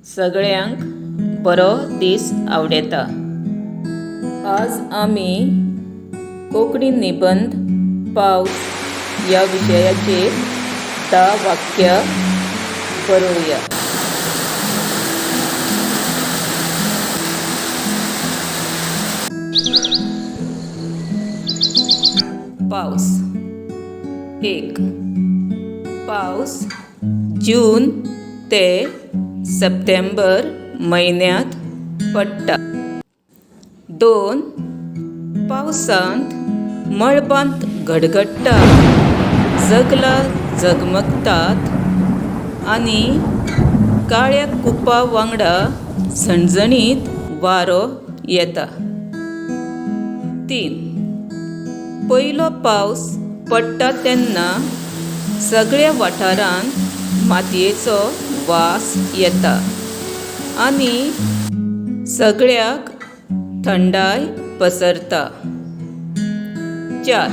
सगळ्यांक बरो दीस आवडटा. आज आमी कोंकणी निबंद पावस ह्या विशयाचेर 10 वाक्यां बरोवया. पावस. 1. पावस जून ते सप्टेंबर म्हयन्यांत पडटा. 2. पावसांत मळबांत गडगडटा, जगलां जगमगतात आनी काळ्या कुपां वांगडा झणझणीत वारो येता. 3. पयलो पावस पडटा तेन्ना सगळ्या वाठारांत मातयेचो वास येता आनी सगळ्याक थंडाय पसरता. 4.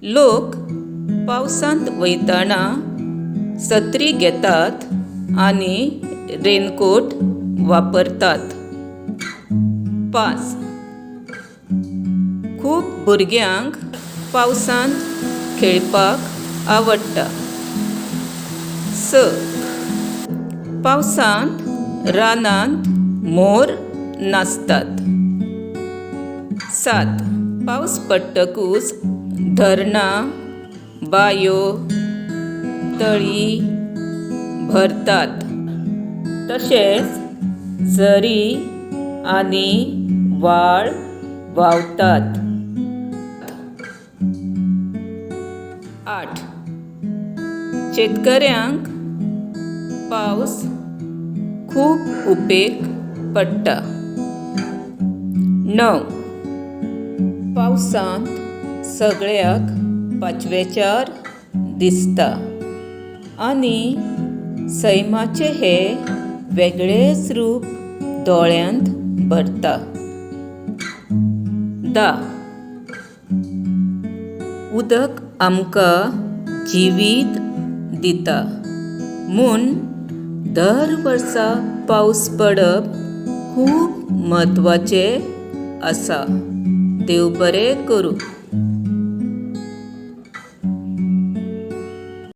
लोक पावसांत वयतना सत्री घेतात आनी रेनकोट वापरतात. 5. खूब भुरग्यांक पावसांत खेळपाक आवडटा. 6. पावसांत रानांत मोर नाचतात. 7. पावस पडटकूच धरणां, बांयो, तळी भरतात, तशेंच झरी आनी व्हाळ व्हांवतात. 8. शेतकऱ्यांक पावस खूब उपेग पडटा. 9. पावसांत सगळ्याक पाचवेचार दिसता आनी सैमाचें हें वेगळेंच रूप दोळ्यांत भरता. 10. उदक आमकां जिवीत दिता म्हूण दर वर्सा पावस पडप खूब म्हत्वाचें आसा. देव बरें करूं.